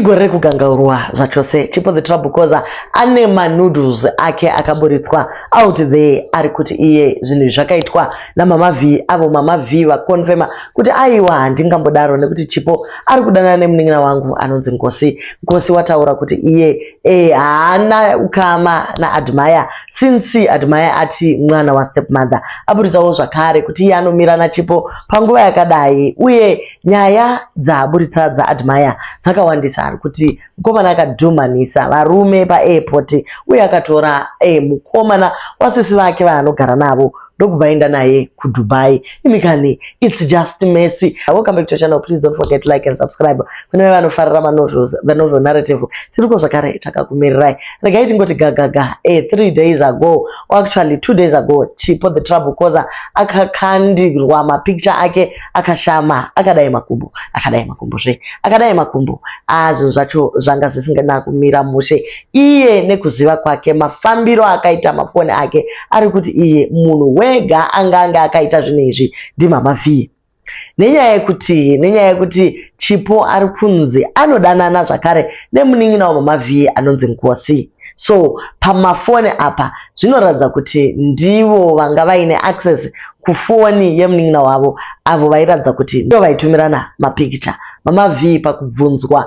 Igore rekugangaurwa zvachose. Chipo the Trouble Causer ane manoodles ake akaburitswa out there, ari kuti iye zvinhu zvakaitwa naMama V. Avo Mama V vakonfema kuti aiwa, handingambodaro nekuti Chipo ari kudanana nemunin'ina wangu anonzi Nkosi. Nkosi wataura kuti iye haana ukama naAdmire since Admire ati mwana wastepmother. Aburitsawo zvakare kuti iye anomira naChipo panguva yakadai, uye nyaya dzaaburitsa dzaAdmire dzakawandisa. Ari kuti mukomana akadhumanisa varume paairport uye akatora mukomana wasisi vake vaanogara navo, ndokubva aenda naye kuDubai. Imikani, it's just messy. Welcome back to channel. Please don't forget to like and subscribe. Kune vaya vanofarira manovels, the novel narrative, tiriko zvakare, takakumirirai. Regai tingoti gagaga, 3 days ago, or actually 2 days ago, Chipo the Trouble Causer akakandirwa mapicture ake akashama, akadai makumbo, akadai makumbo zve, akadai makumbo. Zvinhu zvacho zvanga zvisingana kumira mushe. Iye nekuziva kwake mafambiro akaita mafoni ake, ari kuti iye munhu wega anga akaita zvinhu izvi ndiMama V, nenyaya yekuti Chipo ari kunzi anodanana zvakare nemunin'ina waMama V anonzi Nkosi. So pamafoni apa zvinoratidza kuti ndivo vanga vaine access kufoni yemunin'ina wavo, avo vairatidza kuti ndo vaitumirana mapikicha. Mama V pakubvunzwa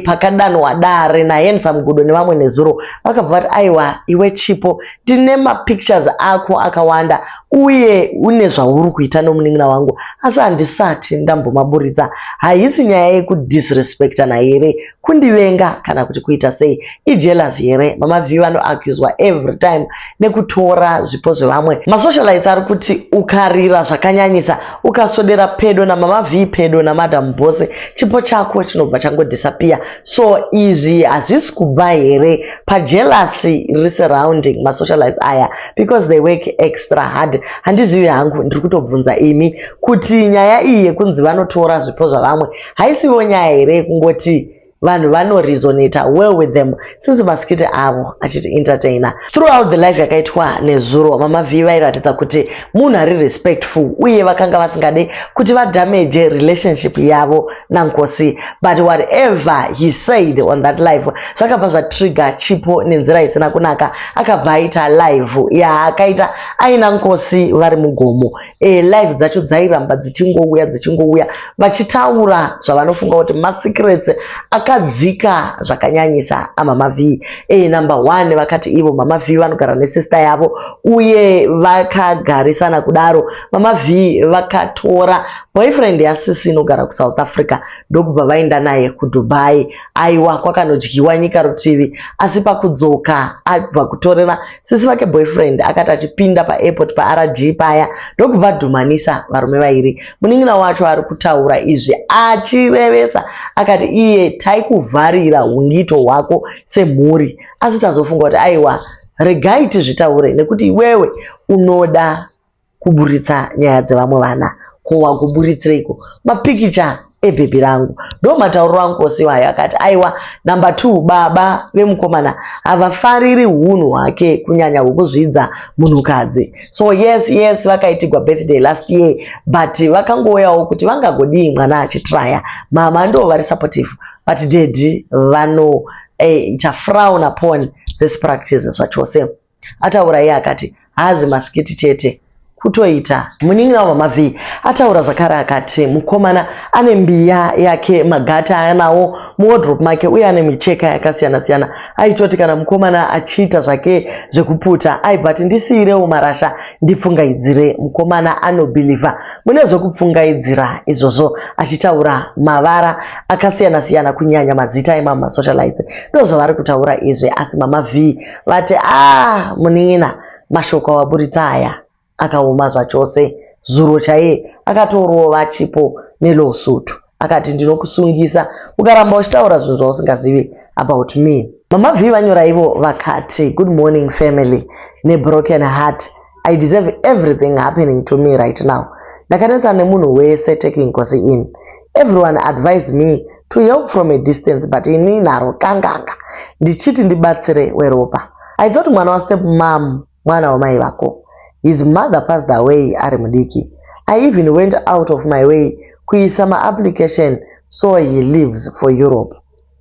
pakadanwa dare naHandsome Gudo nevamwe nezuro, vakabva vati, "Aiwa iwe Chipo, ndine mapictures ako akawanda uye une zvauri kuita nomunin'ina wangu, asi handisati ndambomaburitsa. Haisi nyaya yekudisrespectana here, kundivenga kana kuti kuita sei? Ijealous here?" Mama V vanoaccuswa every time nekutora zvipo zvevamwe. Masocialites ari kuti ukarira zvakanyanyisa, ukaswedera pedo naMama V, pedo naMadam Boss, chipo chako chinobva changodisappear. So izvi hazvisi kubva here pajealousy riri surrounding masocialites aya, because they work extra hard? Handizivi hangu, ndiri kutobvunza imi kuti nyaya iyi yekunzi vanotora zvipo zvavamwe haisiwo nyaya here yekungoti vanhu vanoresonata well with them, since maskits avo achiti entertainer? Throughout the live yakaitwa nezuro, Mama V vairatidza kuti munhu ari respectful uye vakanga vasingade kuti vadamage relationship yavo naNkosi, but whatever he said on that live zvakabva zvatrigger Chipo nenzira isina kunaka. Akabva aita live yaakaita aina Nkosi vari mugomo. Live dzacho dzairamba dzichingouya, dzichingouya, vachitaura zvavanofunga kuti masecrets akadzika zvakanyanyisa aMama V. Number one, vakati ivo Mama V vanogara nesister yavo uye vakagarisana kudaro. Mama V vakatora boyfriend yasisi inogara kuSouth Africa, ndokubva vaenda naye kuDubai. Aiwa, kwakanodyiwa nyika rutivi, asi pakudzoka abva kutorera sisi vake boyfriend, akati achipinda paairport paRG paya, ndokubva adhumanisa varume vairi. Munin'ina wacho ari kutaura izvi achirevesa, akati iye taikuvharira ungito hwako semhuri, asi tazofunga kuti aiwa, regai tizvitaure nekuti iwewe unoda kuburitsa nyaya dzevamwe vana. Ko wakuburitsireko mapikicha ebhebhi rangu? Ndo matauriro angu osiwayo. Akati aiwa, number two, baba vemukomana havafariri hunhu hwake, kunyanya hwekuzvidza munhukadzi. So yes, vakaitigwa birthday last year, but vakangouyawo kuti vangagodii mwana achitraya. Mama ndo vari supportive, but daddy vanoita frown upon this practice zvachose. Ataura iye akati haazi maskits chete kutoita. Munin'ina waMama V ataura zvakare, akati mukomana ane mbiya yake, magata anawo muwardrobe make, uye ane micheka yakasiyana-siyana. Aitoti kana mukomana achiita zvake zvekuputa, aibva ati, "Ndisiyirewo marasha ndipfungaidzire." Mukomana anobhilivha mune zvekupfungaidzira izvozvo, achitaura mavara akasiyana-siyana, kunyanya mazita emamasocialites. Ndo zvavari kutaura izvi, asi Mama V vati, "A munin'ina, mashoko awaburitsa aya akaoma zvachose." Zuro chaiye akatorova Chipo nelawsuit, akati, "Ndinokusungisa ukaramba uchitaura zvinhu zvausingazivi about me." Mama V vanyora ivo vakati, "Good morning family. Nebroken heart, I deserve everything happening to me right now. Ndakanetsa nemunhu wese taking Nkosi in. Everyone advised me to help from a distance, but ini nharo kanganga ndichiti ndibatsire weropa. I thought mwana wastep mum mwana wamai vako. His mother passed away ari mudiki. I even went out of my way kuisa maapplication so he leaves for Europe.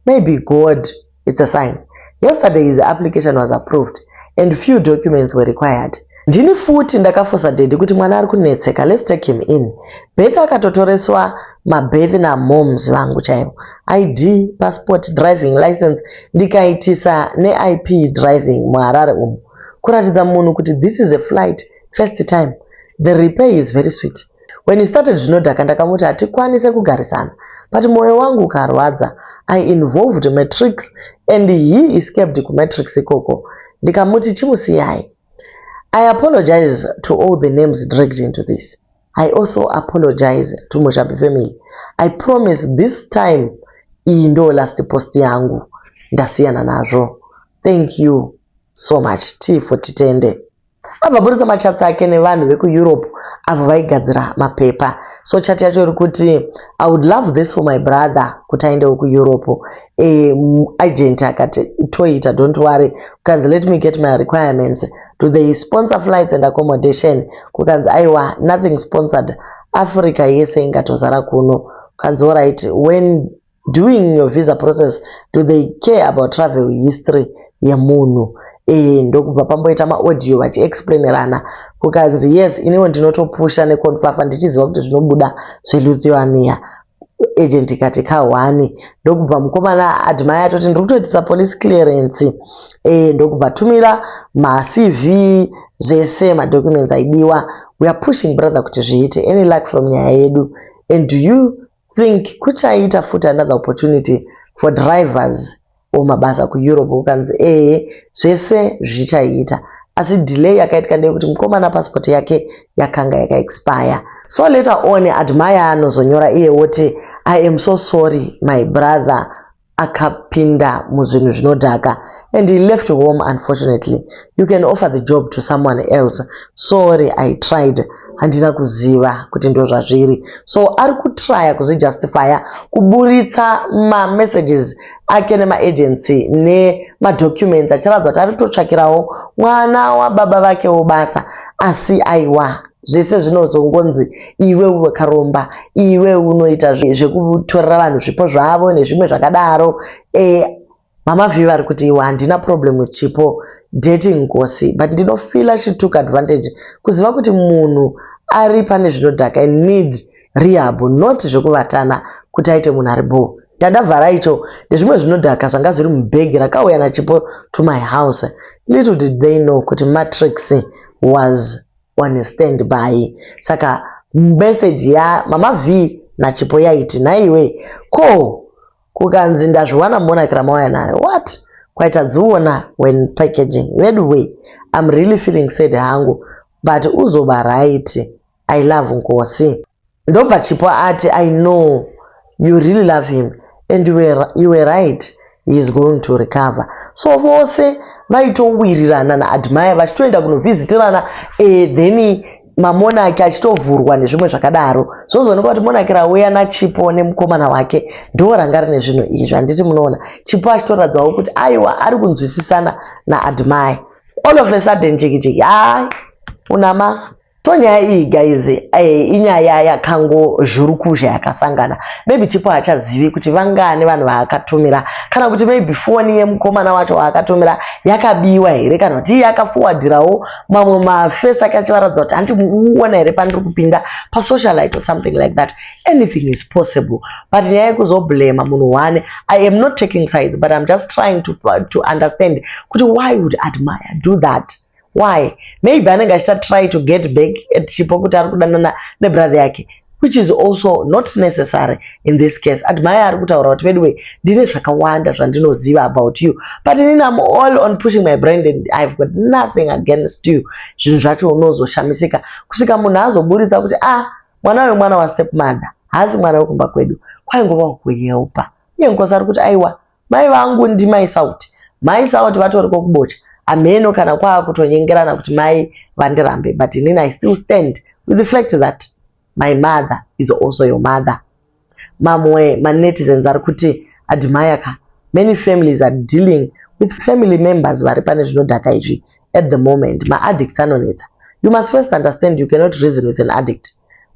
Maybe God, it's a sign. Yesterday his application was approved and few documents were required. Ndini futi ndakafosa daddy kuti mwana ari kunetseka, let's take him in. Birth akatotoreswa mabirth namoms vangu chaivo. ID, passport, driving license ndikaitisa neIP driving muHarare umu. Kuratidza munhu kuti this is a flight first time. The repay is very sweet. When he started zvinodhaka ndakamuti hatikwanise kugarisana. But mwoyo wangu ukarwadza. I involved Matrix and he escaped kuMatrix ikoko. Ndikamuti chimusiyai. I apologize to all the names dragged into this. I also apologize to Mushapi family. I promise this time iyi ndo last post yangu ndasiyana nazvo. Thank you so much. T for Titende. Abva buritsa machats ake nevanhu vekuEurope avo vaigadzira mapepa. So chat yacho iri kuti, "I would love this for my brother kuti aendewo kuEurope." Agent akati toita, don't worry. Kukanzi, "Let me get my requirements. Do they sponsor flights and accommodation?" Kukanzi, "Aiwa, nothing sponsored. Africa yese ingatozara kuno." Kukanzi, "Alright, when doing your visa process, do they care about travel history yemunhu?" Ndokubva pamboita maaudio vachiexplainerana. Kukanzi, "Yes, iniwo ndinotopusha neconfafa ndichiziva kuti zvinobuda zveLithuania." Agent ikati ka1. Ndokubva mukomana Admire atoti ndiri kutoitisa police clearance. Ndokubva tumira maCV zvese, madocuments aidiwa. "We are pushing, brother, kuti zviite. Any luck from nyaya yedu? And do you think kuchaita futi another opportunity for drivers or mabasa kuEurope?" Kukanzi, "Ehe, zvese zvichaita, asi delay yakaitika ndeyekuti mukomana passport yake yakanga yakaexpire." So later on Admire anozonyora iye woti, "I am so sorry, my brother akapinda muzvinhu zvinodhaka and he left home. Unfortunately, you can offer the job to someone else. Sorry, I tried, handina kuziva kuti ndo zvazviri." So ari kutraya kuzvijustifya kuburitsa mamessages ake nemaagency nemadocuments achiratidza kuti ari kutotsvakirawo mwana wababa vakewo basa, asi aiwa, zvese zvinozongonzi iwe wakaromba, iwe unoita zvekutorera vanhu zvipo zvavo nezvimwe zvakadaro. Mama V vari kuti, "Iwe, handina problem with Chipo dating Nkosi, but ndinofeela she took advantage kuziva kuti munhu ari pane zvinodhaka and need rehab, not zvekuvatana kuti aite munhu ari bho. Ndandavhara icho ndezvimwe zvinodhaka zvanga zviri mubhegi rakauya naChipo to my house." Little did they know kuti Matrix was on stand by. Saka message yamama V naChipo yaiti, "Nhaiwe ko?" Kukanzi, "Ndazviwana monarch ramauya nayo." What kwaita dziona when packaging veduwe. "I'm really feeling sad hangu, but uzoba right. I love Nkosi." Ndobva Chipo ati, "I know you really love him and you were right, he is going to recover." So vose vaitowirirana naAdmire vachitoenda kunovhisitirana, then mamonaki achitovhurwa nezvimwe zvakadaro. Zvozoonekwa kuti monaki rauya naChipo nemukomana wake ndo ranga rine zvinhu izvi. Handiti munoona Chipo achitoratidzawo kuti aiwa, ari kunzwisisana naAdmire. All of a sudden, jekijeki, hai unama. So nyaya iyi, guys, inyaya yakangozhurukuzha yakasangana. Maybe Chipo haachazivi kuti vangani vanhu vaakatumira, kana kuti maybe foni yemukomana wacho waakatumira yakabiwa here, kana kuti iye akaforwardirawo mamwe mafesi ake achivaratidza kuti handimuona here pandiri kupinda pasocialite or something like that. Anything is possible, but nyaya yekuzoblema munhu one, I am not taking sides, but I'm just trying to understand kuti why would Admire do that? Why? Maybe anenge achita try to get back at Chipo kuti ari kudanana nebrother yake, which is also not necessary in this case. Admire ari kutaura kuti, "Anyway, ndine zvakawanda zvandinoziva about you, but inini am all on pushing my brand and I've got nothing against you." Zvinhu zvacho unozoshamisika kusvika munhu azoburitsa kuti, "Ah, mwana uyu mwana wastepmother, haasi mwana wekumba kwedu, kwaingova kuhelpa." Iye Nkosi ari kuti, "Aiwa, mai vangu ndimai Sauti, mai Sauti vatoriko kubocha, hameno kana kwaakutonyengerana kuti mai vandirambe, but inini I still stand with the fact that my mother is also your mother." Mamwe manetizens ari kuti, "Admire ka, many families are dealing with family members vari pane zvinodhaka izvi at the moment. Maaddicts anonetsa. You must first understand you cannot reason with an addict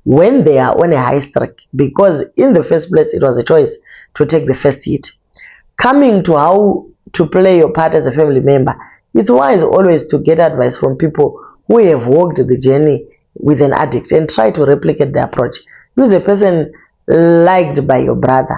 when they are on a high streak, because in the first place it was a choice to take the first hit. Coming to how to play your part as a family member, it's wise always to get advice from people who have walked the journey with an addict and try to replicate the approach. Use a person liked by your brother,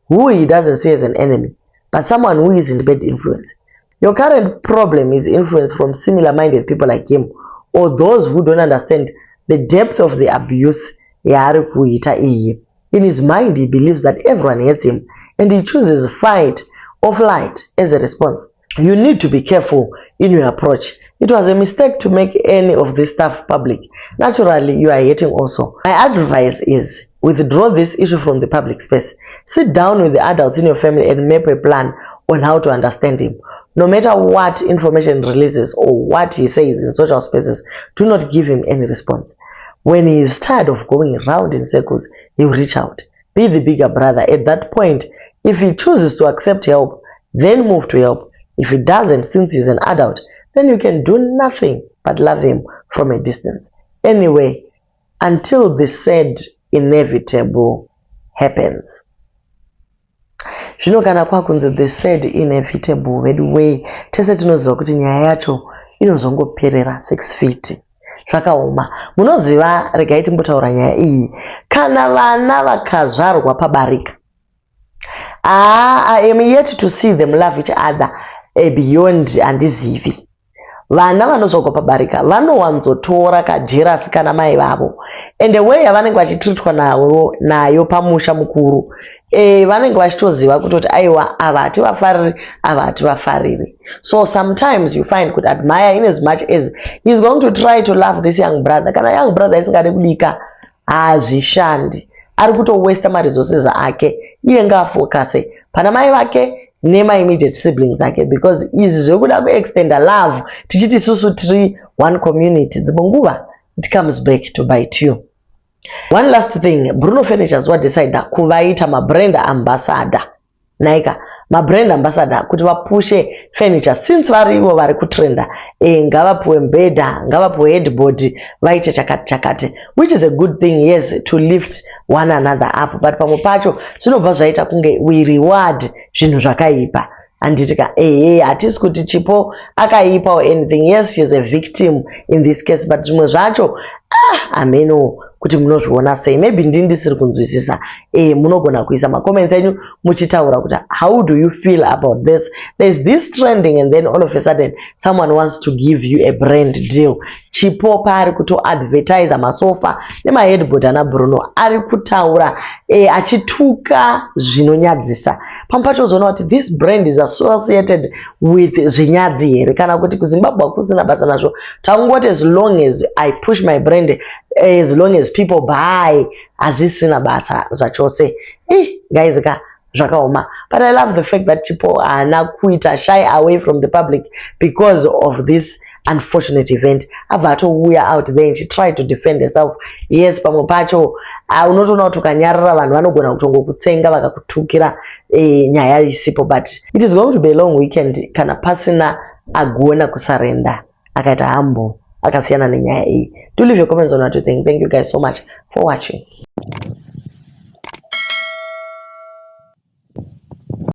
who he doesn't see as an enemy, but someone who isn't bad influence. Your current problem is influence from similar minded people like him or those who don't understand the depth of the abuse yaari kuita iyi. In his mind, he believes that everyone hates him and he chooses fight or flight as a response. You need to be careful in your approach. It was a mistake to make any of this stuff public. Naturally, you are hating also. My advice is withdraw this issue from the public space. Sit down with the adults in your family and map a plan on how to understand him. No matter what information releases or what he says in social spaces, do not give him any response. When he is tired of going round in circles, he will reach out. Be the bigger brother. At that point, if he chooses to accept help, then move to help. If he doesn't, since he's an adult, then you can do nothing but love him from a distance. Anyway, until the said inevitable happens. Zvino kana kwakunzi the said inevitable, vedu wei, tese tinoziva kuti nyaya yacho inozongoperera 6 feet. Zvakaoma. Munoziva, regai timbotaura nyaya iyi. Kana vana vakazvarwa pabarika, ah, I am yet to see them love each other beyond handizivi. Vana vanozvarwa pabarika vanowanzotora kajealous kana mai vavo, and the way yavanenge vachitreatwa nayo pamusha mukuru, vanenge vachitoziva kutoti aiwa, ava hativafariri, ava hativafariri. So sometimes you find kuti Admire, in as much as he is going to try to love this young brother, kana young brother isingade kudika, hazvishandi. Ari kutowasta maresources ake. Iye ngaafocuse pana mai vake nemaimmediate siblings ake, because izvi zvekuda kuextenda love tichiti isusu tiri one community, dzimwe nguva it comes back to bite you. One last thing, Bruno Furnitures wadecida kuvaita mabrand ambassador naika mabrand ambassador kuti vapushe furniture since varivo vari kutrenda. Ngavapuwe mbedha, ngavapuwe headboard, vaite chakati chakati, which is a good thing, yes, to lift one another up, but pamwe pacho zvinobva zvaita kunge we reward zvinhu zvakaipa, handiti ka? Ehe, hatisi kuti Chipo akaipa or anything. Yes, she is a victim in this case, but zvimwe zvacho, ah, hameno kuti munozviona sei. Maybe ndini ndisiri kunzwisisa. Munogona kuisa macomments enyu muchitaura kuti how do you feel about this? There's this trending and then all of a sudden someone wants to give you a brand deal. Chipo paari kutoadvertisa masofa nemaheadboard ana Bruno, ari kutaura achituka zvinonyadzisa. Pamwe pacho uzoona kuti this brand is associated with zvinyadzi here, kana kuti kuZimbabwe hakusina basa nazvo, tangoti as long as I push my brand, as long as people buy, hazvisina basa zvachose. Guys ka, zvakaoma. But I love the fact that Chipo haana kuita shy away from the public because of this unfortunate event. Abva atouya out there and she tried to defend herself. Yes, pamwe pacho unotoona kuti ukanyarara vanhu vanogona kutongokutsenga vakakutukira nyaya isipo. But it is going to be a long weekend kana pasina agona kusurrender, akaita humble, akasiyana nenyaya iyi. Do leave your comments on what you think. Thank you guys so much for watching.